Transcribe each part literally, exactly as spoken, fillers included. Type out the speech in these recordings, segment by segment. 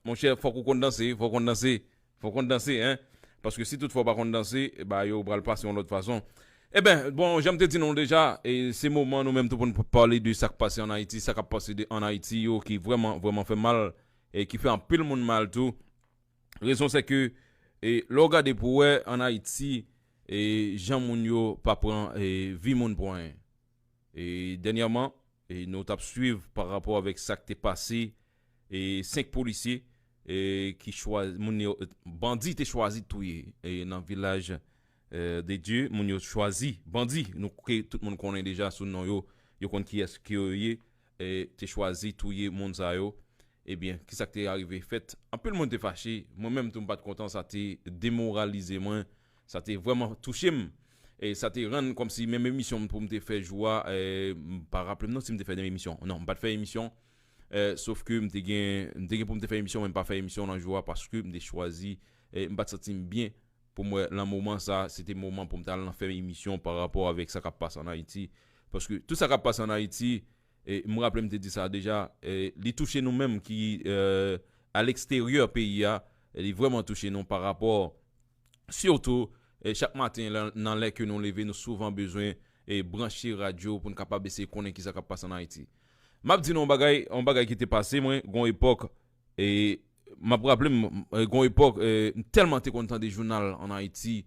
Monchè, fòk ou konn danse, fòk ou konn danse, fòk ou konn danse, en. Paske si tout fwa w pa konn danse, e ba yo pral pase yon lòt fason. Eben, bon, jan m te di nou deja, e se moman nou menm tou pou n pale de sa k pase ann Ayiti, sa k ap pase de, ann Ayiti yo ki vrèman, vrèman fè mal, e ki fè anpil moun mal tou. Rezon se ke, e lè w gade pou wè ann Ayiti, e jan moun yo pa pran, e vi moun pou anyen. E dènyèman, e nou t ap swiv pa rapò avèk sa k te pase, e senk polisye, e ki chwazi, moun yo, bandi te chwazi touye, e nan vilaj, e de Dye, moun yo chwazi, bandi, nou ke tout moun konnen deja sou non yo, yo konn kiyès ke yo ye, e te chwazi touye moun sa yo. Ebyen, kisa k te arive fèt? Anpil moun te fache, mwen menm tou m pa t kontan, sa te demoralize mwen, sa te vrèman touche m. E sa te rann kòmsi menm emisyon pou m te fè jou a, e, m pa raple m non si m te fè de emisyon. Non, m pa t fè emisyon. E, sof ke m te gen, m te gen pou m te fè emisyon, men m pa fè emisyon nan jou a paske m te chwazi, e, m pa t santi m byen pou m wè nan moman sa, se te moman pou m t al nan fè emisyon pa rapò avèk sa k ap pase ann Ayiti. Paske tout sa k ap pase ann Ayiti, e, m raple m te di sa deja, e, li touche nou menm ki, e, a leksteryè peyi a, e, li vrèman touche nou pa rapò, sitou, e, chak maten lan, nan lè ke nou leve, nou souvan bezwen, e, branche radyo pou n kapab eseye konnen kisa k ap pase ann Ayiti. M ap di nou yon bagay, yon bagay ki te pase, mwen, gon epòk, e, m ap raple m, e, gon epòk, e, m tèlman te konn tande jounal ann Ayiti,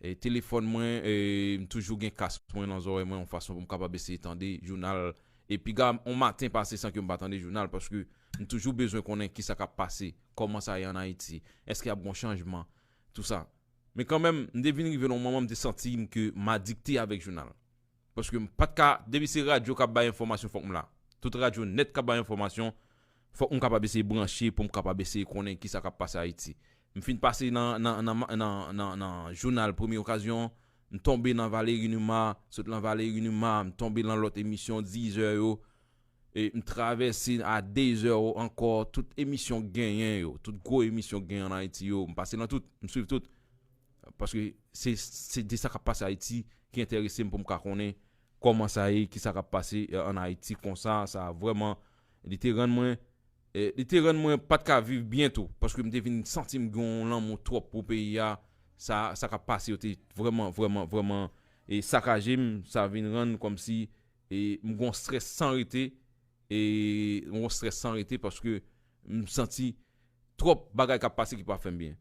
e, telefòn mwen, e, m toujou gen kas mwen nan zòrèy mwen, yon fason pou m kapab eseye tande jounal. E piga yon maten pase san ke m pa tande jounal, paske m toujou bezwen konnen kisa k ap pase, kòman sa ye ann Ayiti, èske ap gon chanjman, tou sa. Men kanmenm, m te vin rive nan yon moman, m te santi m ke m adikte avèk jounal. Paske m pa t ka, depi se radyo k ap bay enfòmasyon, fòk m la. Tout radyo nèt k ap bay enfòmasyon, fòk m kapab eseye branche pou m kapab eseye konnen kisa k ap pase Ayiti. M fin pase nan, nan, nan, nan, nan, nan jounal Premye Okazyon, m tonbe nan Valéry Numa, sot nan Valéry Numa, m tonbe nan lòt emisyon dizè yo, e m travèse a dezè yo ankò, tout emisyon genyen yo, tout gwo emisyon genyen ann Ayiti yo, m pase nan tout, m swiv tout. Paske se, se de sa k ap pase Ayiti ki enterese m pou m ka konnen kòman sa ye, ki sa k ap pase, e, ann Ayiti konsa, sa vrèman, li te rann mwen, e, li te rann mwen pa t ka viv byen tou, paske m te vin santi m gen yon lanmou twòp pou peyi a, sa, sa k ap pase yo te vrèman, vrèman, vrèman, e, sakaje m, sa vin rann kòmsi, e, m gon strès san rete, e, m gon strès san rete paske m santi twòp bagay k ap pase ki pa fè m byen.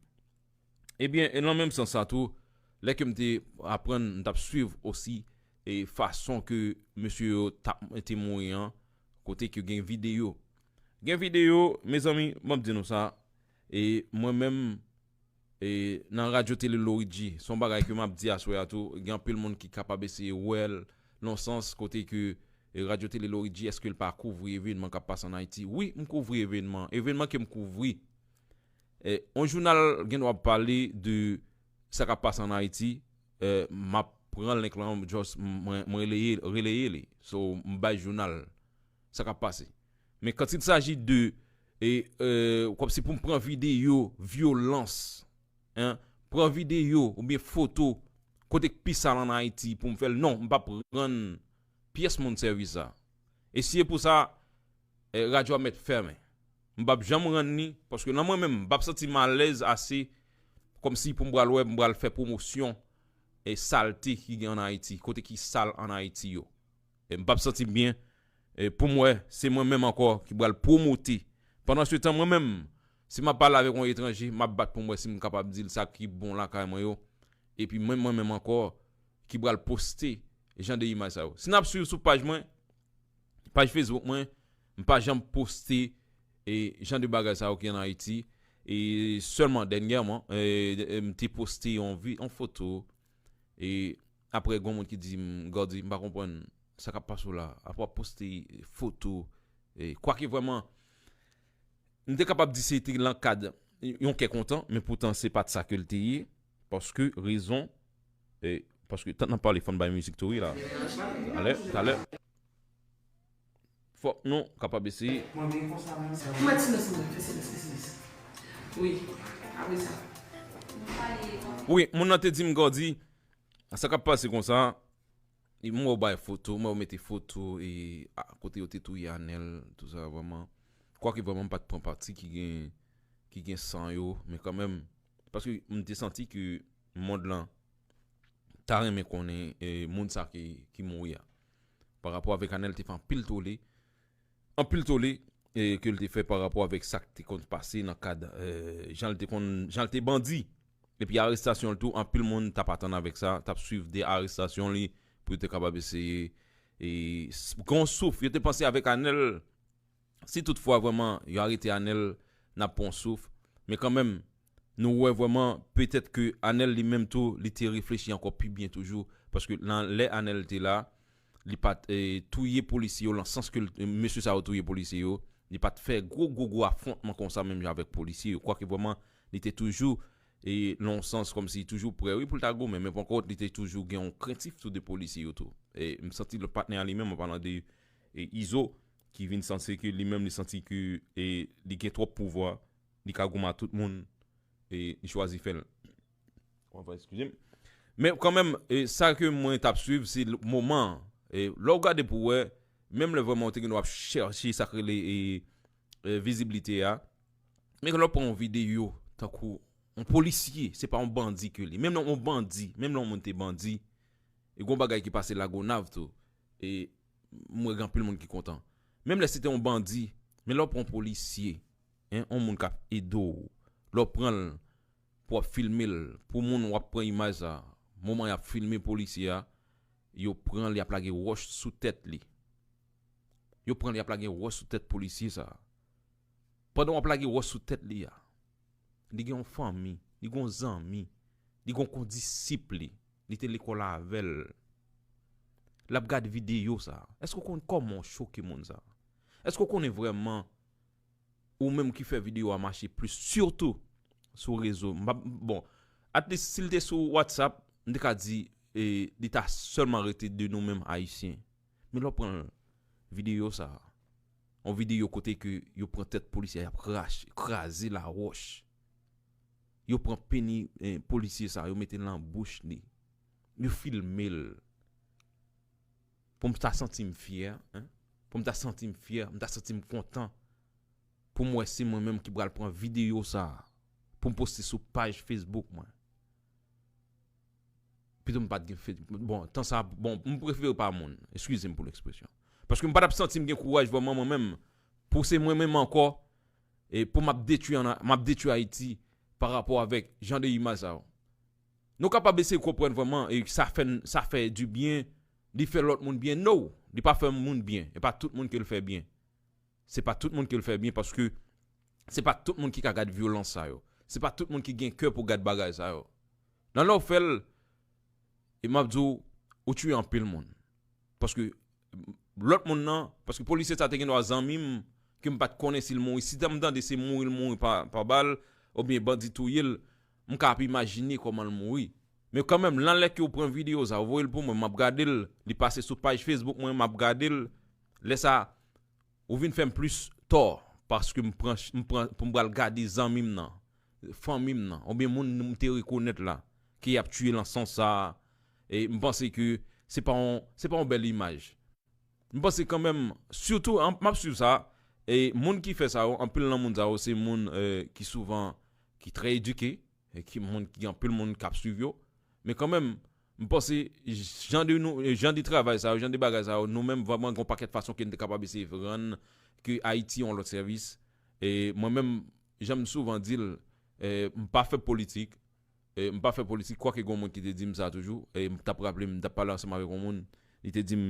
Ebyen, e nan menm sans sa tou, lè ke m te aprann, m t ap swiv osi, e fason ke mesye yo t ap, te mouri an, kote ke gen videyo. Gen videyo, mezanmi, ban m di nou sa, e mwen menm, e nan Radyo Tele Loridji, se yon bagay ke m ap di aswè a tou, gen anpil moun ki kapab eseye wè l, nan sans kote ke, e, Radyo Tele Loridji, èske l pa kouvri evènman k ap pase ann Ayiti? Wi, m kouvri evènman. Evènman ke m kouvri, e, yon jounal gen dwa pale de sa k ap pase ann Ayiti, e, m ap pran link lan, just mwen, mwen releye, releye li. So, m bay jounal sa k ap pase. Men quand il s'agit de, e, e, kòmsi pou m pran videyo vyolans, en, pran videyo oubyen foto kote k pi sal ann Ayiti pou m fè l, non, m p ap rann pyès moun sèvis sa. E si e pou sa, e, radyo a mèt fèmen. M p ap janm rann li, paske nan mwen menm, m p ap santi m alèz ase, kòmsi pou m pral wè, m pral fè pwomosyon, e, salte ki gen ann Ayiti, kote ki sal ann Ayiti yo. E m p ap santi m byen, e pou m wè, se mwen menm ankò ki pral pwomote. Pandan se tan, mwen menm, si m ap pale avèk yon etranje, m ap bat pou m wè si m kapab di l sa ki bon lakay mwen yo. Epi mwen, mwen menm ankò, ki pral poste jan de imaj sa yo. Si n ap swiv sou paj mwen, paj Facebook mwen, m pa janm poste, e, jan de bagay sa yo ki ann Ayiti. E sèlman dènyèman, e, e, m te poste yon vi-, yon foto. E apre, gen moun ki di m, Gardy, m pa konprann sa k ap pase w la. Apre w ap poste foto. E, kwake vrèman, m te kapab di se te nan kad yon kè kontan, men poutan se pa t sa ke l te ye. Paske rezon, e, paske tan n ap pale, fò n bay mizik tou, wi, la. Talè, talè. Fòk nou kapab eseye. Mwen byen konsa, mwen sa. Mwen ti nòs mwen, fè silans, fè silans. Wi, apre sa. Wi, moun nan te di m, Gardy, sa k ap pase konsa, e mwen wè w bay foto, mwen wè w mete foto, e, a, kote yo te touye Anèl, tou sa, vrèman. Kwake vrèman m pa t pran pati ki gen, ki gen san yo, men kanmenm, paske m te santi ke mond lan ta renmen konnen e, moun sa ki, ki mouri a. Pa rapò avèk Anèl te fè anpil tole, anpil tole e, ke l te fè pa rapò avèk sa k te konn pase nan kad e, jan l te konn, jan l te bandi. Epi arestasyon l tou, anpil moun t ap atann avèk sa, t ap swiv de arestasyon li pou yo te kapab eseye e, s- gon souf. Yo te panse avèk Anèl, si toutfwa vrèman yo arete Anèl, n ap pran souf. Men kanmenm, nou wè vrèman petèt ke Anèl li menm tou, li te reflechi ankò pi byen toujou. Paske nan lè Anèl te la, li pa t e, touye polisye yo, nan sans ke l- mesye sa yo touye polisye yo, li pa t fè gwo, gwo, gwo afwontman konsa menm jan avèk polisye yo. Kwake vrèman, li te toujou e, nan yon sans kòmsi toujou prè, wi, pou l ta goumen, men pankòt, li te toujou gen yon krentif tou de polisye yo tou. E m santi lòt patnè a li menm, an palan de e, Izo, ki vin sanse ke li menm, li santi ke e, li gen twòp pouvwa, li ka goumen a tout moun, e li chwazi fè l. Anfen, eskize m. Men kanmenm, e, sa ke mwen t ap swiv, se l- moman an. E, lè w gade pou wè, menm lè vrèman w te gen dwa ap chèche sa k rele e, e, viziblite a, men lè w pran yon videyo, tankou yon polisye, se pa yon bandi ke li. Menm lè yon bandi, menm lè yon moun te bandi, e gon bagay ki pase Lagonav tou, e m wè gen anpil moun ki kontan. Menm lè se te yon bandi, men lè w pran yon polisye, en, yon moun k ap ede w, lè w pran l pou w ap filme l, pou moun w ap pran imaj sa, moman y ap filme polisye a, yo pran l, y ap lage wòch sou tèt li. Yo pran l, y ap lage wòch sou tèt polisye sa. Pandan w ap lage wòch sou tèt li a, li gen yon fanmi, li gen yon zanmi, li gen yon kondisip li, li te lekòl avè l. L ap gade videyo sa. Èske w konn kòman w choke moun sa? Èske w konnen vrèman ou menm ki fè videyo a mache plis, sitou sou rezo? M pa- bon, at least, si l te sou WhatsApp, m te ka di e, li ta sèlman rete de nou menm Ayisyen. Men lè w pran videyo sa, yon videyo kote ke yo pran tèt polisye a, y ap krache, kraze lawòch. Yo pran peni e, polisye sa, yo mete l nan bouch li. Yo filme l. Pou m ta santi m fyè, en? Pou m ta santi m fyè, m ta santi m kontan. Pou m wè se mwen menm ki pral pran videyo sa, pou m poste sou paj Facebook mwen. Pito m pa t gen fe- bon, tan sa, bon, m prefere pa moun. Eskize m pou lekspresyon. Paske m pa t ap santi m gen kouraj vrèman mwen menm. Pou se mwen menm ankò, e pou m ap detwi, ann- m ap detwi Ayiti pa rapò avèk jan de imaj sa yo. Nou kapab eseye konprann vrèman, e sa fè n- sa fè di byen, li fè lòt moun byen. No, li pa fè moun byen. E pa tout moun ke l fè byen. Se pa tout moun ke l fè byen, paske se pa tout moun ki ka gad vyolans sa yo. Se pa tout moun ki gen kè pou gad bagay sa yo. Nan lè w fè l, e m ap di w, ou tiye anpil moun. Paske lòt moun nan, paske polisye sa te gen dwa zanmi m, ke m pa t konnen si l mouri. Si m tande se mouri l mouri pa, pa bal, oubyen bandi touye l, m ka ap imajine kòman l mouri. Men kanmenm, nan lè ke w pran videyo sa, w voye l pou mwen, m ap gade l, li pase sou paj Facebook mwen, m ap gade l. Lè sa, ou vin fè m plis tò, paske m pran, m pran, pou m pral gade zanmi m nan, fanmi m nan, oubyen moun m te rekonèt la, ke y ap tiye nan sans sa, e m panse ke se pa yon, se pa yon bèl imaj. M panse kanmenm, sitou, an- m ap swiv sa, e moun ki fè sa yo, anpil nan moun sa yo, se moun e, ki souvan, ki trè edike, e ki moun, ki gen anpil moun k ap swiv yo. Men kanmenm, m panse, jan de nou, jan de travay sa yo, jan de bagay sa yo, nou menm vrèman gen yon pakèt fason ke n te kapab eseye rann ke Ayiti yon lòt sèvis. E mwen menm, jan m souvan di l, e m pa fè politik, e m pa fè politik, kwake gen yon moun ki te di m sa toujou, e m t ap raple m, m t ap pale ansanm avèk yon moun, li te di m,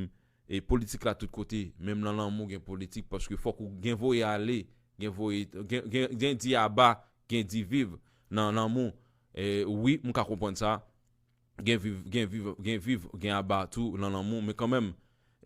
e politik la tout kote, menm nan lanmou gen politik, paske fòk ou gen voye ale, gen voye, gen, gen, gen di aba, gen di viv nan lanmou. E wi, m ka konprann sa. Gen viv, gen viv, gen viv, gen aba tou nan lanmou, men kanmenm,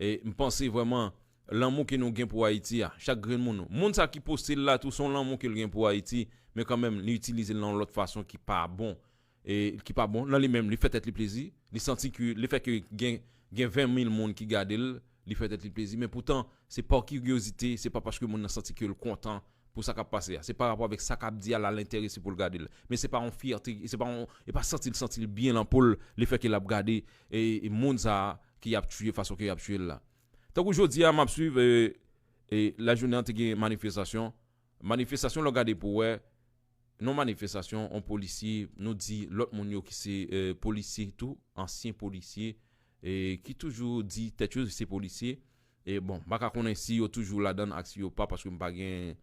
e m panse vrèman, lanmou ke nou gen pou Ayiti a, chak grenn moun, moun sa ki poste l la tou, se yon lanmou ke l gen pou Ayiti, men kanmenm, li itilize l nan yon lòt fason ki pa bon. E ki pa bon, nan li menm, li fè tèt li plezi, li santi ke, lefètke gen, gen ven mil moun ki gade l, li fè tèt li plezi, men poutan, se pa kiryozite, se pa paske moun nan santi ke l kontan pou sa k ap pase a. Se pa rapò avèk sa k ap di a la l enterese pou l gade l. Men se pa yon fyète, se pa yon, e pa santi l, santi l byen nan po l, lefètke l ap gade e, e moun sa a ke y ap tiye fason ke y ap tiye l la. Tankou jodi a, m ap swiv, e, e lajounen an te gen manifestasyon, manifestasyon lè w gade pou wè, nan manifestasyon, yon polisye, nou di lòt moun yo ki se eh, polisye tou, ansyen polisye, eh, ki toujou di tèt yo se polisye. E bon, m pa ka konnen si yo toujou ladan ak si yo pa, paske m pa gen,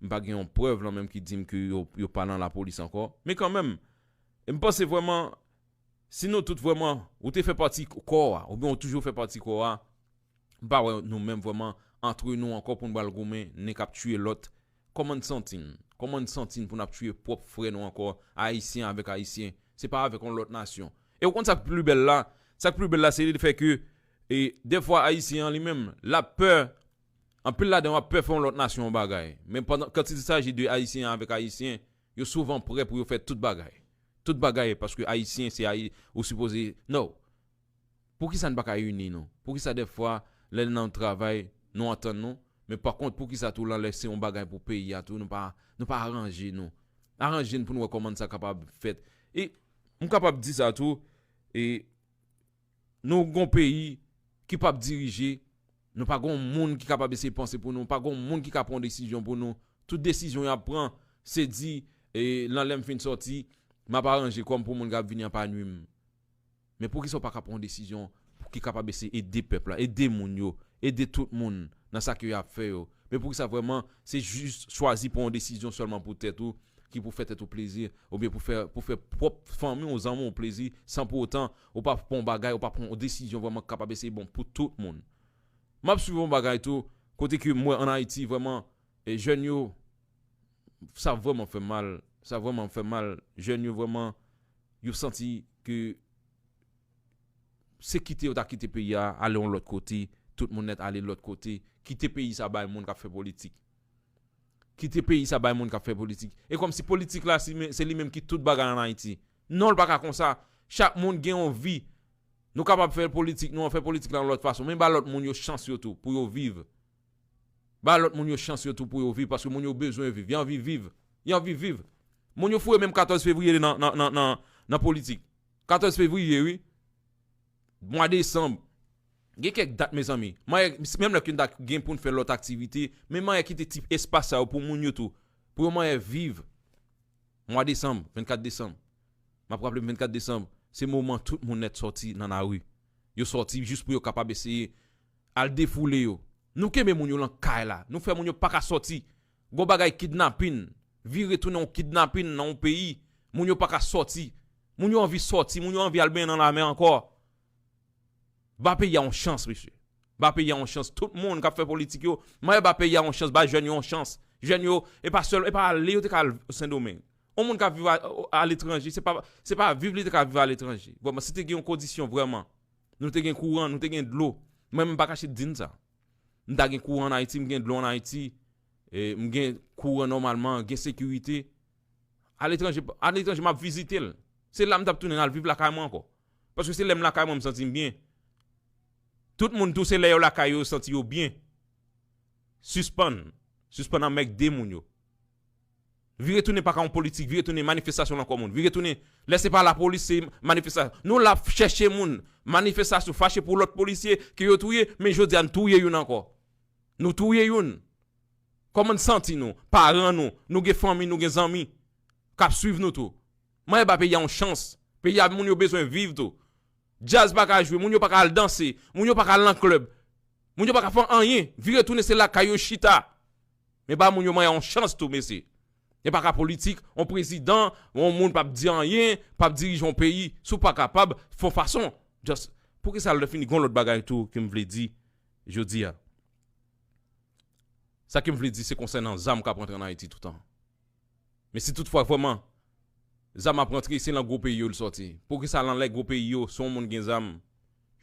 m pa gen yon prèv lan menm ki di m ke yo, yo pa nan lapolis ankò. Men kanmenm, e m panse vrèman, si nou tout vrèman, ou te fè pati kò a, oubyen ou toujou fè pati kò a, m pa wè nou menm vrèman antre nou ankò pou n pral goumen, nèg k ap tiye lòt. Kòman n santi n? Kòman n santi n pou n ap tiye pwòp frè nou ankò, Ayisyen avèk Ayisyen? Se pa avèk yon lòt nasyon. E ou konn sa k pli bèl la? Sa k pli bèl la, se le fè ke, e, dèfwa Ayisyen an li menm, l ap pè, anpil ladan yo ap pè fè yon lòt nasyon yon bagay. Men pandan, quand il s'agit de Ayisyen avèk Ayisyen, yo souvan prè pou yo fè tout bagay. Tout bagay, paske Ayisyen, se Ayi-, ou sipoze, no. Poukisa n pa ka ini nou? Poukisa dèfwa, lè n nan travay, nou antann nou? Men pa kont, poukisa tou lan lè se yon bagay pou peyi a tou, nou pa, nou pa aranje nou? Aranje n pou n wè kòman sa kapab fèt. E m kapab di sa tou, e nou gon peyi ki p ap dirije, nou pa gon moun ki kapab eseye panse pou nou, pa gon moun ki ka pran desizyon pou nou. Tout desizyon y ap pran, se di, e, lan lè m fin sòti, m ap aranje kò m pou moun k ap vini an pa nwi m. Men poukisa w pa ka pran yon desizyon pou ki kapab eseye ede pèp la, ede moun yo, ede tout moun nan sa ke y ap fè yo? Men poukisa vrèman se jis chwazi pran yon desizyon sèlman pou tèt ou, ki pou fè tèt ou plezi, oubyen pou fè, pou fè pwòp fanmi w, zanmi w plezi, san pou otan ou pa pran yon bagay, ou pa pran yon desizyon vrèman ki kapab eseye bon pou tout moun? M ap swiv yon bagay tou, kote ke m wè ann Ayiti vrèman, e jèn yo, sa vrèman fè m mal, sa vrèman fè m mal, jèn yo vrèman, yo santi ke se kite yo ta kite peyi a, ale yon lòt kote, tout moun nèt ale lòt kote, kite peyi sa bay moun k ap fè politik. Kite peyi sa bay moun k ap fè politik. E kòmsi politik la, se men-, se li menm ki tout bagay ann Ayiti. Non, l pa ka konsa. Chak moun gen yon vi. Nou kapab fè politik, nou an fè politik la yon lòt fason. Men ba lòt moun yo chans yo tou, pou yo viv. Ba lòt moun yo chans yo tou pou yo viv, paske moun yo bezwen viv. Y anvi viv. Y anvi viv. Moun yo foure menm katòz fevriye nan, nan, nan, nan, nan politik. Katòz fevriye, wi. Mwa desanm. Gen kèk dat, mezanmi. Manyen, menm lè ke n ta gen pou n fè lòt aktivite, men manyen kite ti espas sa yo pou moun yo tou. Pou yo manyen viv. Mwa desanm, vennkat desanm. M ap raple m vennkat desanm, se moman tout moun nèt sòti nan lari. Yo sòti jis pou yo kapab eseye al defoule yo. Nou kenbe moun yo lan kay la. Nou fè moun yo pa ka sòti. Gon bagay kidnapin. Vire tounen yon kidnapin nan yon peyi. Moun yo pa ka sòti. Moun yo anvi sòti. Moun yo anvi al benyen nan lamè ankò. Ba peyi a yon chans, mesye. Ba peyi a yon chans. Tout moun k ap fè politik yo, mwen ba peyi a yon chans, ba jèn yo yon chans. Jèn yo, e pa sèl, e pa ale yo te ka al Sendomeng. Yon moun k ap viv a, aletranje, se pa, se pa viv li te ka viv aletranje. Vrèman, si te gen yon kondisyon vrèman, nou te gen kouran, nou te gen dlo. Mwen, m pa kache di n sa. M ta gen kouran ann Ayiti, m gen dlo ann Ayiti, e, m gen kouran nòmalman, gen sekirite. Aletranje, aletranje, m ap vizite l. Se la m t ap tounen al viv lakay mwen ankò. Paske se lè m lakay mwen, m santi m byen. Tout moun tou, se lè yo lakay yo, yo santi yo byen. Sispann. Sispann anmègde moun yo. Vire tounen pa ka yon politik, vire tounen manifestasyon lan kò moun. Vire tounen, lè se pa lapolis, se manifestasyon. Nou la ap chèche moun. Manifestasyon, fache pou lòt polisye ke yo touye, men jodi a n touye youn ankò. Nou touye youn. Kòman n santi nou? Paran nou, nou gen fanmi, nou gen zanmi k ap swiv nou tou. Mwen ba peyi a yon chans. Peyi a moun yo bezwen viv tou. Djaz pa ka jwe, moun yo pa ka al danse, moun yo pa ka al nan klèb. Moun yo pa ka fè anyen. Vire tounen se lakay yo chita. Men ba moun yo mwen yon chans tou, mesye. E pa ka politik, yon prezidan, yon moun p ap di anyen, p ap dirije yon peyi. Si w pa kapab, fè yon fason. Just, poukisa lè fini, gon lòt bagay tou ke m vle di jodi a. Sa ke m vle di, se konsènan zam k ap rantre ann Ayiti toutan. Men si toutfwa vrèman zam ap rantre, se nan gwo peyi yo l sòti. Poukisa lan lè gwo peyi yo, si yon moun gen zam,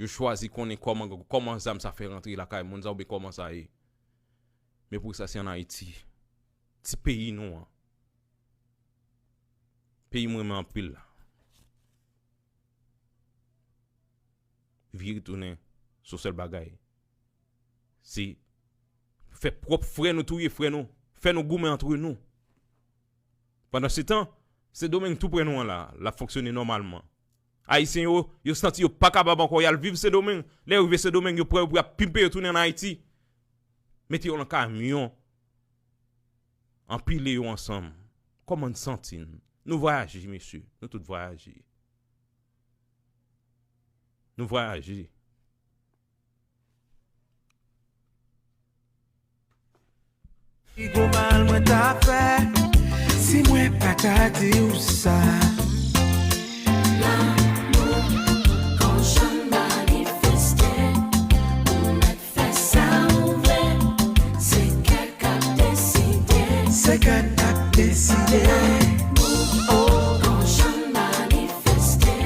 yo chwazi konnen kòman, kòman zam sa fè rantre lakay moun sa oubyen kòman sa ye? Men poukisa se ann Ayiti? Ti peyi nou an. Peyi m renmen anpil la. Vire tounen, se yon sèl bagay. Se fè pwòp frè nou touye frè nou. Fè nou goumen antre nou. Pandan se tan, Sendomeng tou prè nou an la, l ap fonksyone nòmalman. Ayisyen yo, yo santi yo pa kapab ankò, y al viv Sendomeng. Lè yo rive Sendomeng, yo prè yo pou y ap pimpe yo tounen ann Ayiti. Mete yo nan kamyon. anpile yo ansanm. Kòman n santi n? Nou vwayaje, mesye. Nou tout vwayaje. Nou vwayaje. Pi gwo mal mwen ta fè si mwen pa ta di w sa. Lanmou gon janm manifeste, ou mèt fè sa ou vle, se kè k ap deside. Se kè n ap deside. Lanmou gon janm manifeste,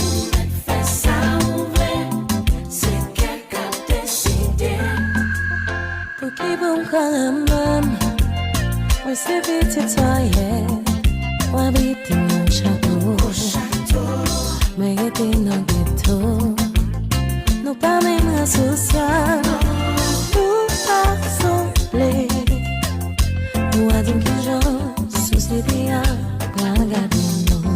ou mèt fè sa ou vle, se kè k ap deside. Pouki pou m kwè nan mwen, mwen se pitit swaye, w abite nan chato. Mwen rete nan geto. Nou pa menm ran sosyal. Nou pa sanble. Ou a di m kijan sosyete a pral gade nou.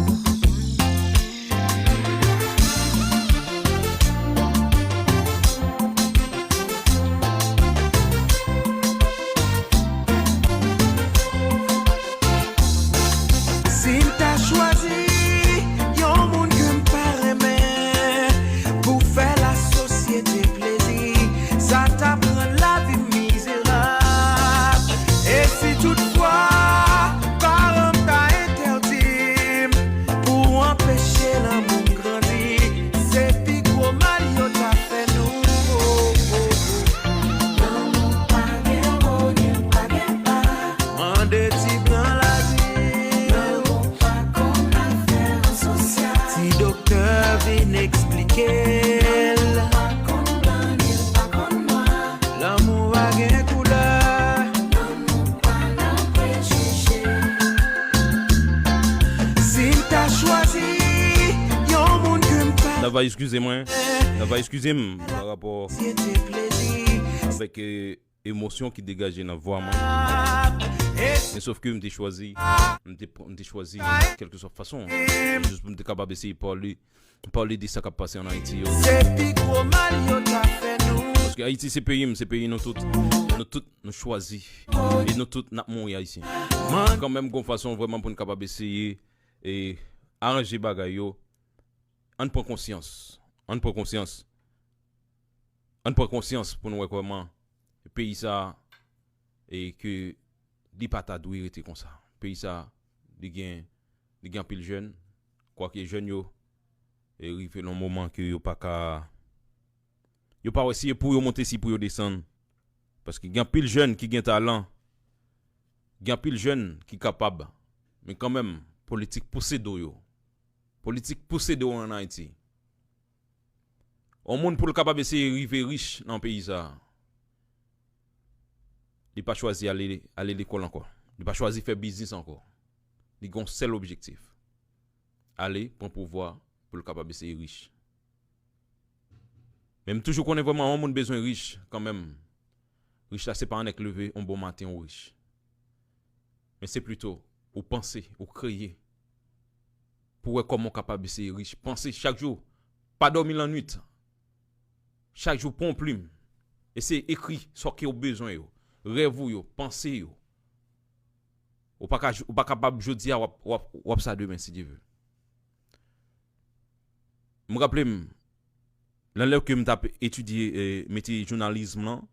Si m ta chwazi yon moun ke m pa renmen pou fè lasosyete plezi, sa t ap rann lavi m mizerab. E si toutfwa paran m ta entèdi m pou anpeche lanmou m grandi, se pi gwo mal yo ta fè nou. Lanmou pa gen wo ni l pa gen ba. Mande ti blan la di. Lanmou pa konn afè sosyal. Ti doktè vin eksplike l. Lanmou pa konn blan ni l pa konn nwa. Lanmou pa gen koulè. Lanmou pa nan prejije. Si m ta chwazi yon moun ke m pa. N ap eskize mwen. N ap eskize m pa rapò avèk, euh, emosyon ki degaje nan vwa mwen. Men sof ke m te chwazi, m te, m te chwazi kèlkeswa fason, jis pou m te kapab eseye pale, pale de sa k ap pase ann Ayiti yo. Se pi gwo mal yo ta fè nou. Paske Ayiti se peyi m, se peyi nou tout. Nou tout nou chwazi. E nou tout n ap mouri Ayisyen. Kanmenm gon fason vrèman pou n kapab eseye e aranje bagay yo. Ann pran konsyans. Ann pran konsyans. Ann pran konsyans pou n wè kòman peyi sa a, e ke li pa ta dwe rete konsa. Peyi sa a, li gen, li gen anpil jèn, kwake jèn yo, e rive nan moman ke yo pa ka, yo pa wè si e pou yo monte, si pou yo desann. Paske gen anpil jèn ki gen talan, gen anpil jèn ki kapab, men kanmenm, politik pouse do yo. Politik pouse do yo ann Ayiti. Yon moun pou l kapab eseye rive rich nan peyi sa a, li pa chwazi ale, ale lekòl ankò. Li pa chwazi fè biznis ankò. Li gen yon sèl objektif. Ale pran pouvwa pou l kapab eseye rich. Men m toujou konnen vrèman yon moun bezwen rich kanmenm. Rich la se pa yon nèg leve yon bon maten ou rich. Men se plito ou panse, ou kreye. Pou wè kòman w kapab eseye rich. Panse chak jou. Pa dòmi lannwit. Chak jou pran yon plim. Eseye ekri sa ke w bezwen yo. Rèv ou yo, panse yo. Ou pa ka, ou pa kapab jodi a w ap, w ap, w ap sa demen si Dye vle. M raple m, nan lè ke m t ap etidye, e, metye jounalism lan,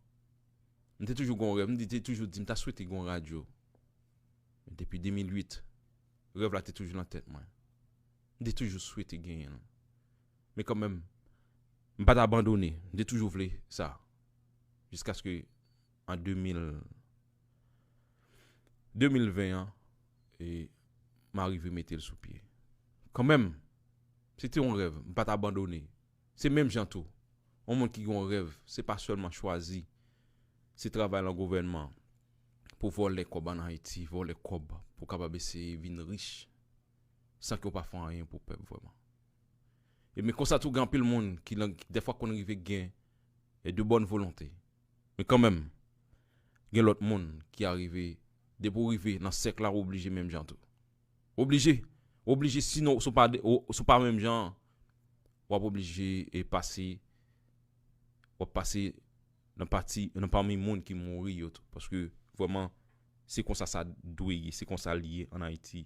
m te toujou gen yon rèv, m te toujou di m ta swete gen yon radyo. Depi de mil uit, rèv la te toujou nan tèt mwen. M te toujou swete genyen l. Men kanmenm, m pa t abandone, m te toujou vle sa. Jiskaske an de mil, de mil ven an, e m arive mete l sou pye. Kanmenm, se te yon rèv, m pa t abandone. Se menm jan tou, yon moun ki gen yon rèv, se pa sèlman chwazi, se travay nan gouvènman, pou vòlè kòb ann Ayiti, vòlè kòb pou kapab eseye vin rich, san ke w pa fè anyen pou pèp vrèman. E men konsa tou, gen anpil moun ki, ki dèfwa konn rive gen, e, de bòn volonte. Men kanmenm, gen lòt moun ki arive, depi w rive nan sèk la, w oblije menm jan tou. W oblije, w oblije, sinon, si w pa, si w pa menm jan an, w ap oblije, e, pase, w ap pase nan pati, nan pami moun ki mouri yo tou. Paske, vrèman, se konsa sa dwe ye, se konsa l ye ann Ayiti.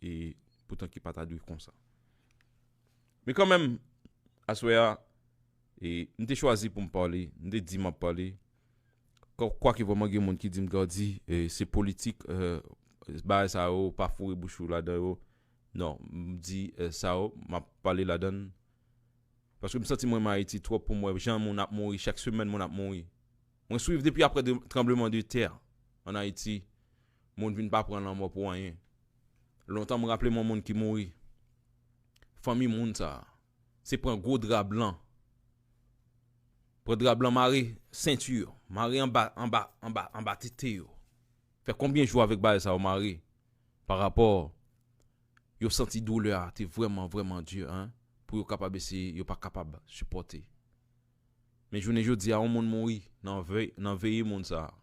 E poutan ki pa ta dwe konsa. Men kanmenm, aswè a, e, m te chwazi pou m pale, m te di m ap pale. Kwa- Kwake vrèman gen moun ki di m, Gardy, e, se politik, e, bagay sa yo, pa foure bouch ou ladan yo. Non, m di, e, sa yo, m ap pale ladan l. Paske m santi m renmen Ayiti twòp pou m wè jan moun ap mouri, chak semèn moun ap mouri. Mwen swiv depi apre de, tranbleman de tè ann Ayiti, moun vin pa pran lanmò pou anyen. Lontan m raple m yon moun ki mouri. Fanmi moun sa a, se pran gwo dra blan. Pran dra blan mare senti yo, mare anba, anba, anba, anba tete yo. Fè konbyen jou avèk bagay sa yo mare? Pa rapò yo santi doulè a te vrèman, vrèman di, en, pou yo kapab eseye, yo pa kapab sipòte. Men jounen jodi a, yon moun mouri nan vey, nan veye moun sa a.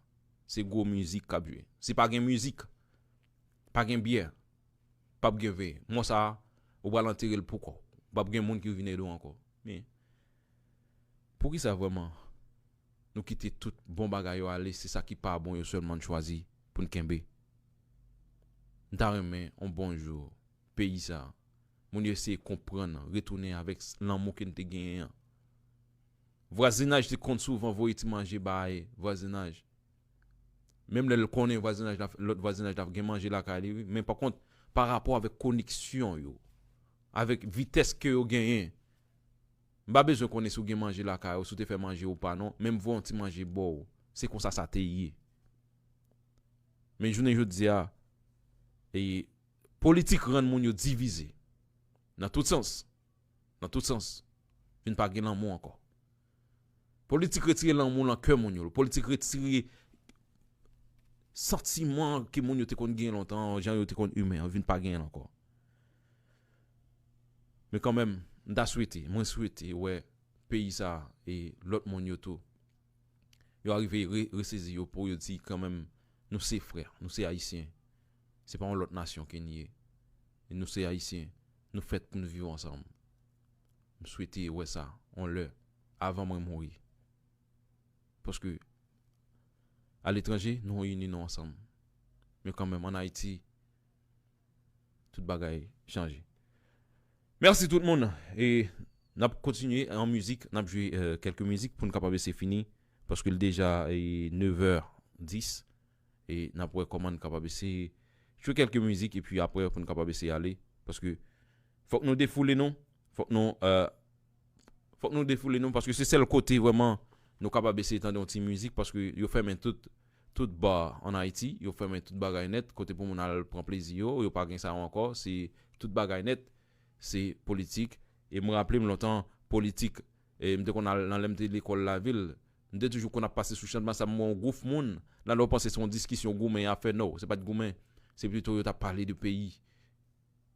Se gwo mizik k ap jwe. Si pa gen mizik, pa gen byè, p ap gen veye. Mò sa a, ou pral antere l pou kò w. P ap gen moun ki vin ede w ankò. Men, poukisa vrèman nou kite tout bon bagay yo ale, se sa ki pa bon yo sèlman n chwazi pou n kenbe? M ta renmen yon bon jou, peyi sa a, moun yo eseye konprann, retounen avèk s- lanmou ke n te genyen an. Vwazinaj te konn souvan voye ti manje bay vwazinaj. Menm lè l konnen vwazinaj la, lòt vwazinaj la gen manje lakay li, wi. Men pa kont, pa rapò avèk koneksyon yo, avèk vitès ke yo genyen, m pa bezwen konnen si w gen manje lakay ou, si w te fè manje ou pa non, men m voye yon ti manje ba w. Se konsa sa te ye. Men jounen jodi a, e, politik rann moun yo divize. Nan tout sans. Nan tout sans. Vin pa gen lanmou ankò. Politik retire lanmou nan kè moun yo. Politik retire santiman ke moun yo te konn gen lontan, jan yo te konn imen an, vin pa genyen l ankò. Men kanmenm, m ta swete, mwen swete wè peyi sa a e lòt moun yo tou, yo arive re- resezi yo pou yo di kanmenm, nou se frè, nou se Ayisyen. Se pa yon lòt nasyon ke n ye. E nou se Ayisyen, nou fèt pou n viv ansanm. M swete wè sa, yon lè, avan mwen mouri. Paske, aletranje, nou reyini nou ansanm. Men kanmenm, ann Ayiti, tout bagay chanje. Mèsi tout moun. E n ap kontinye an mizik, n ap jwe, e, kèlke mizik pou n kapab eseye fini. Paske l deja, e, nevè dis. E n ap wè kòman n kapab eseye jwe kèlke mizik epi apre pou n kapab eseye ale. Paske fòk nou defoule nou. Fòk nou, e, fòk nou defoule nou paske se sèl kote vrèman nou kapab eseye tande yon ti mizik paske yo fèmen tout, tout bar ann Ayiti, yo fèmen tout bagay nèt, kote pou moun al pran plezi yo, yo pa gen sa yo ankò, se tout bagay nèt, se politik. E m raple m lontan, politik, e m te konn al nan lè m te lekòl lavil, m te toujou konn ap pase sou chanm sa, m wè yon gwoup moun, la lè w panse se yon diskisyon goumen y ap fè, no, se pa t goumen, se pito yo t ap pale de peyi.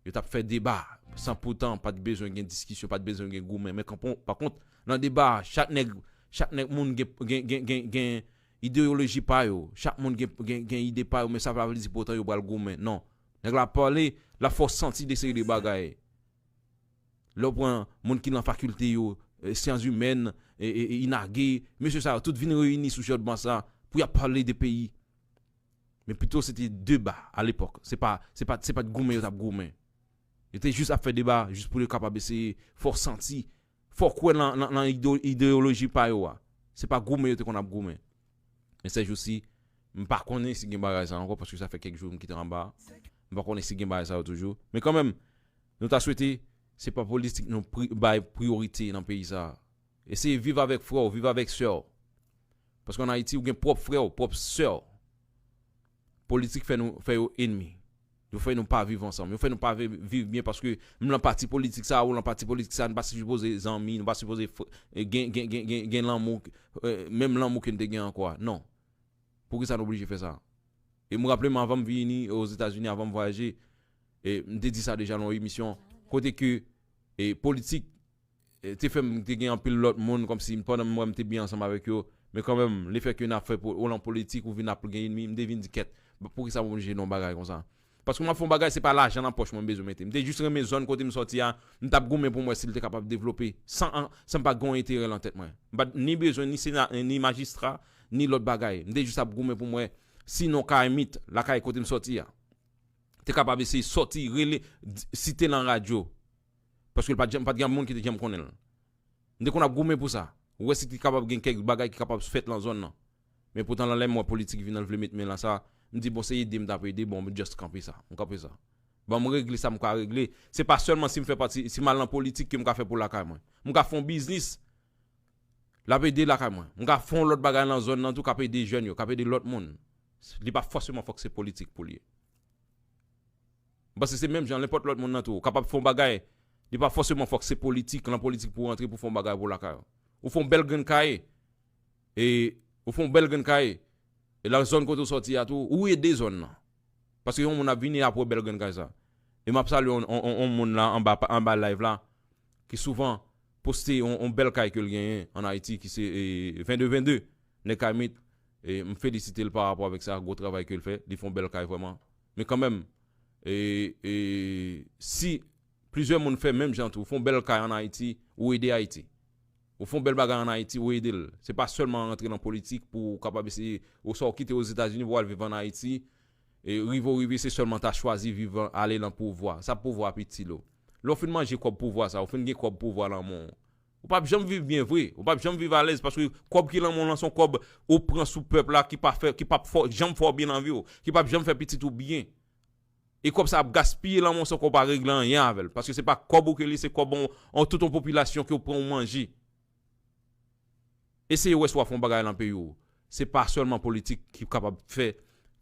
Yo t ap fè deba, san poutan pa t bezwen gen diskisyon, pa t bezwen gen goumen. Men kanpon, pa kont, nan deba, chak nèg, chak nèg moun gen, gen, gen, gen, gen ideyoloji pa yo. Chak moun gen, gen, gen ide pa yo, men sa pa vle di poutan yo pral goumen. Non. Nèg la pale, l ap fè w santi de seri de bagay. Lè w pran moun ki nan fakilte yo, e, syans imèn, e, e, e, inage, mesye sa yo tout vin reyini sou chòt ban sa pou y ap pale de peyi. Men pito se te deba alepòk. Se pa, se pa, se pa t goumen yo t ap goumen. Yo te jis ap fè deba, jis pou yo kapab eseye fè w santi, fè w kwè nan, nan, nan ide- ideyoloji pa yo a. Se pa goumen yo te konn ap goumen. Men sèjousi, m pa konnen si gen bagay sa ankò, paske sa fè kèk jou m kite anba a. M pa konnen si gen bagay sa yo toujou. Men kanmenm, nou ta swete, se pa politik nou pri- bay priyorite nan peyi sa a. Eseye viv avèk frè w, viv avèk sè w. Paske ann Ayiti, ou gen pwòp frè w, pwòp sè w. Politik fè nou, fè yo enmi. Yo fè nou pa viv ansanm. Yo fè nou pa vi- viv byen paske m lan pati politik sa, ou lan pati politik sa, nou pa sipoze zanmi, nou pa sipoze fr- gen, gen, gen, gen, gen lanmou, e, menm lanmou ke n te gen ankò a. Non. Poukisa nou oblije fè sa? E m raple m avan m vini Ozetazini, avan m vwayaje, e m te di sa deja nan yon emisyon, kote ke, e, politik, e, te fè m te gen anpil lòt moun, kòmsi pandan m wè m te byen ansanm avèk yo, men kanmenm, lefètke n ap fè po- ou lan politik, ou vin ap gen enmi, m te vin di, kèt, poukisa m oblije nan yon bagay konsa? Paske m ap fè yon bagay, se pa lajan nan pòch mwen m bezwen mete. M te jis renmen zòn kote m sòti a, m t ap goumen pou m wè si l te kapab devlope, san, an- san m pa gen yon enterè lan tèt mwen. M pa t ni bezwen ni sena, ni majistra, ni lòt bagay. M te jis ap goumen pou m wè si non Kaymit, lakay kote m sòti a, te kapab eseye sòti, rele, di- site l nan radyo. Paske l pa t janm, pa t gen moun ki te janm konnen l. M te konn ap goumen pou sa. Ou wè si te kapab gen kèk bagay ki kapab fèt nan zòn nan. Men poutan, lè m wè politik vin, l vle met men nan sa, m di, bon, se ede m t ap ede, bon, m just kanpe sa. M kanpe sa. Ban m regle sa m ka regle. Se pa sèlman si m fè pati, si m al nan politik ke m ka fè pou lakay mwen. M ka fè yon biznis, l ap ede lakay mwen. M ka fè yon lòt bagay nan zòn nan tou, k ap ede jèn yo, k ap ede lòt moun. Li pa fòseman fòk se politik pou l ye. M panse se menm jan, nenpòt lòt moun nan tou. Ou kapab fè yon bagay, li pa fòseman fòk se politik, lan politik pou w rantre pou fè yon bagay pou lakay ou. Ou fè yon bèl grenn kay, e ou fè yon bèl grenn kay, e lan zòn kote w sòti a tou, ou ede zòn nan. Paske yon moun ap vini apre bèl grenn kay sa. E m ap salye yon, yon, yon, yon moun la anba, anba live la, ki souvan poste yon, yon bèl kay ke l genyen ann Ayiti, ki se, e, vennde vennde. Nèg Kaymit, e, m felisite l pa rapò avèk sa, gwo travay ke l fè. Li fè yon bèl kay vrèman. Men kanmenm, e, e, si plizyè moun fè menm jan tou, fè yon bèl kay ann Ayiti, ou ede Ayiti. Ou fè yon bèl bagay ann Ayiti, ou ede l. Se pa sèlman rantre nan politik pou w kapab eseye, oswa w kite Ozetazini pou w al viv ann Ayiti, e rive w rive, se sèlman ta chwazi viv, ale nan pouvwa. Sa pouvwa ap itil ou? Lè w fin manje kòb pouvwa sa, ou fin gen kòb pouvwa lan men w, ou p ap janm viv byen vre. Ou p ap janm viv alèz paske kòb ki lan men w lan se yon kòb ou pran sou pèp la ki pa fè, ki p ap fè, janm fè w byen nan vi w, ki p ap janm fè pitit ou byen. E kòb sa ap gaspiye lan men w san ke w pa regle anyen avè l. Paske se pa kòb ou ke li, se kòb yon, yon tout yon popilasyon ke w pran ou manje. Eseye wè si w a fè yon bagay lan peyi w. Se pa sèlman politik ki kapab fè,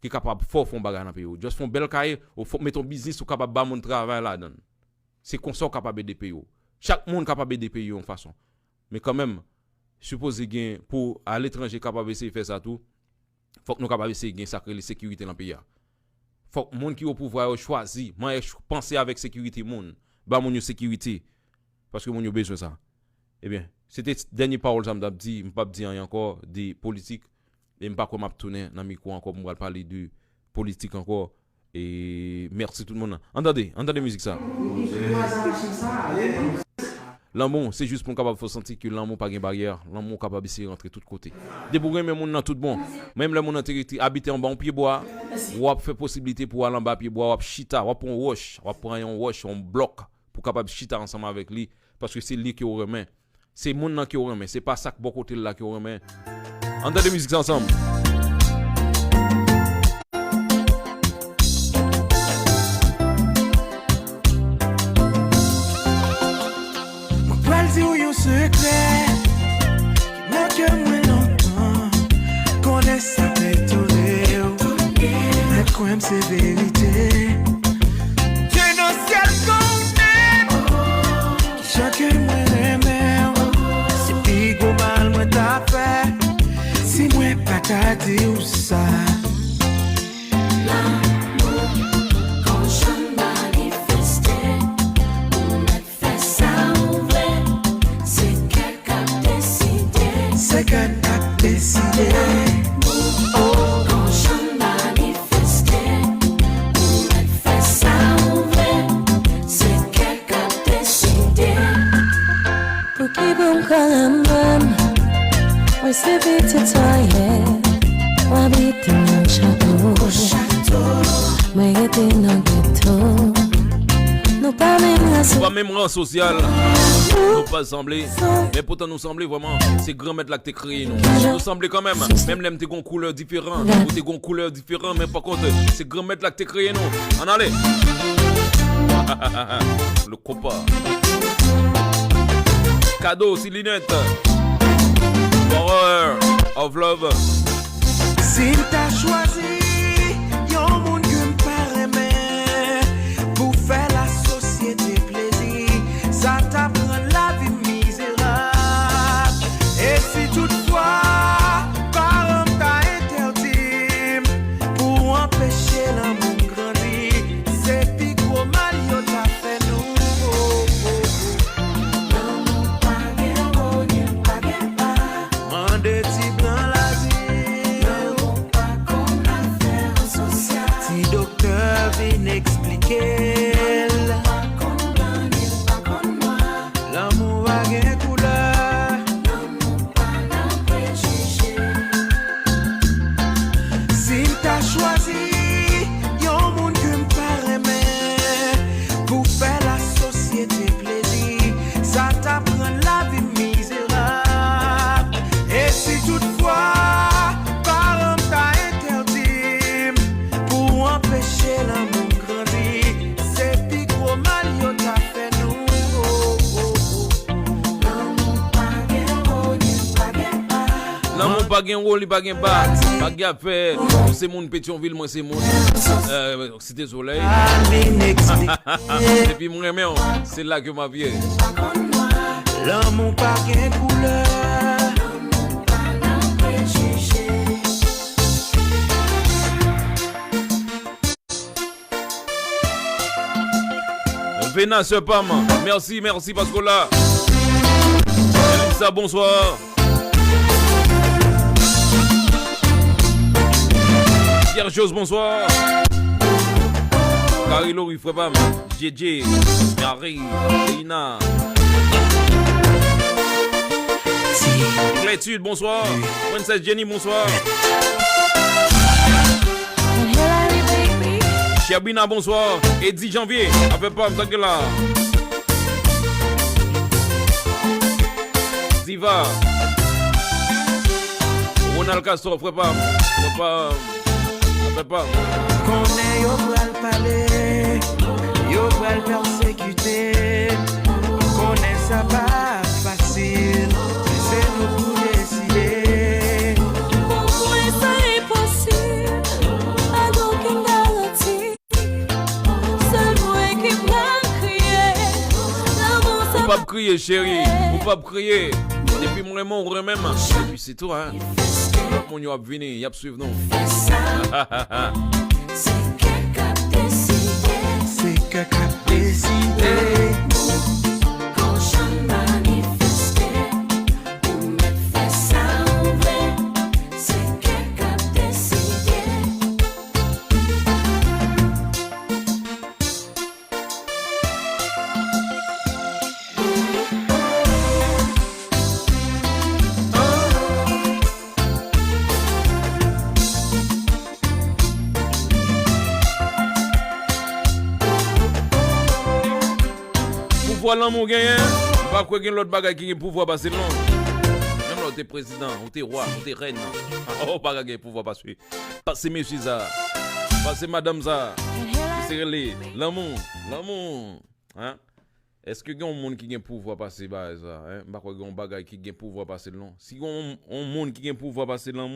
ki kapab fè w fè yon bagay lan peyi w. Just fè yon bèl kay, ou fè, mete yon biznis ou kapab ba moun travay ladan l. Se konsa w kapab ede peyi w. Chak moun kapab ede peyi w yon fason. Men kanmenm, sipoze gen pou aletranje kapab eseye fè sa tou. Fòk nou kapab eseye gen sa k rele sekirite lan peyi a. Fòk moun ki o pouvwa yo chwazi, manyè ch- panse avèk sekirite moun, ba moun yo sekirite, paske moun yo bezwen sa. Ebyen, se te dènye pawòl sa m t ap di, m p ap di anyen ankò de politik, e m pa kwè m ap tounen nan mikwo ankò pou m pral pale de politik ankò. E mèsi tout moun nan. Ann tande, ann tande mizik sa. Lanmou, se jis pou n kapab fè w santi ke lanmou pa gen baryè, lanmou kapab eseye rantre tout kote. Depi w renmen moun nan tout bon, menm lè moun nan te rete abite anba yon pyebwa, w ap fè posiblite pou w al anba pyebwa, w ap chita, w ap pran yon wòch, w ap pran yon wòch, yon blòk, pou w kapab chita ansanm avèk li, paske se li ke w renmen. Se moun nan ke w renmen, se pa sa k bò kote l la ke w renmen. Ann tande mizik sa ansanm. Mwen pral di w yon sekrè ki nan kè mwen lontan. Konnen sa p etone w, men kwè m se verite. Dye nan syèl konnen ki jan ke mwen renmen w. Se pi gwo mal mwen ta fè si mwen pa ta di w sa. Lanmou gon jan manifeste, ou mèt fè sa ou vle, se kè k ap deside. Se kè k ap deside. Lanmou gon jan manifeste, ou mèt fè sa ou vle, se kè k ap deside. Pouki pou m kwè lanmou m? Mwen se pitit swaye, mwen abite nan chato. Mwen rete nan geto. Nou pa menm ran sosyal. Nou pa menm ran sosyal. Nou pa sanble. Men poutan nou sanble vrèman. Se Granmèt la k te kreye nou. Nou sanble kanmenm. Menm lè m te gon koulè diferan, ou te gon koulè diferan, men pa kont, se Granmèt la k te kreye nou. Ann ale. Le Kopa. Kado, si linèt. Power of Love. Si m ta chwazi yon moun ke m pa renmen pou fè lasosyete plezi, sa t ap rann lavi m mizerab. E si toutfwa paran m ta entèdi m pou anpeche lanmou m grandi, se pi gwo mal yo ta fè nou. Lanmou pa gen wo, ni l pa gen ba. Mande ti blan lavi. Lanmou pa konn afè sosyal. Ti doktè vin eksplike l. Lanmou pa konn blan, ni l pa konn nwa. Lanmou pa gen koulè. Lanmou pa nan prejije. Si m ta Gen wo, li pa gen ba, pa gen afè. Ou se moun Petyonvil, mwen se moun, euh, Site Solèy. Depi m renmen w, se la ke m ap ye. Lanmou pa gen koulè. Vena, sè pa m, mèsi, mèsi paske w la. Elisa, bonswa. Pierre Jos, bonswa. Carrie Laurie, frè pa m. Djedje, Marie, Lina. Clétude, bonswa. Princess Jenny, bonswa. Cherbina, bonswa. Eddy Janvier, afè pa m, sa k gen la. Diva. Ronald Castor, frè pa m, frè pa m, frè pa m. Konnen yo pral pale, yo pral pèsekite. Konnen sa pa fasil, se nou pou deside. Pou mwen, sa enposib, pa gen okenn garanti. Sèl mwen ki pral kriye. Lanmou sa. Ou p ap kriye, cheri. Ou p ap kriye. Depi m renmen w, ou renmen m. Epi se tou, hein. Lòt moun yo ap vini, y ap swiv nou. Se kè k ap deside. Se kè k ap deside. Gon janm manifeste. Ou mèt fè sa ou vle. Se kè k ap deside. Pouvwa lanmou genyen, m pa kwè gen lòt bagay ki gen pouvwa pase l non. Menm lè w te prezidan, ou te wa, ou te rèn, ou pa ka gen pouvwa pase, pase mesye sa, pase madanm sa. Ki se rele lanmou, lanmou. Hein? Èske gen yon moun ki gen pouvwa pase bagay sa? Hein? M pa kwè gen yon bagay ki gen pouvwa pase l non. Si gen yon, yon moun ki gen pouvwa pase lanmou,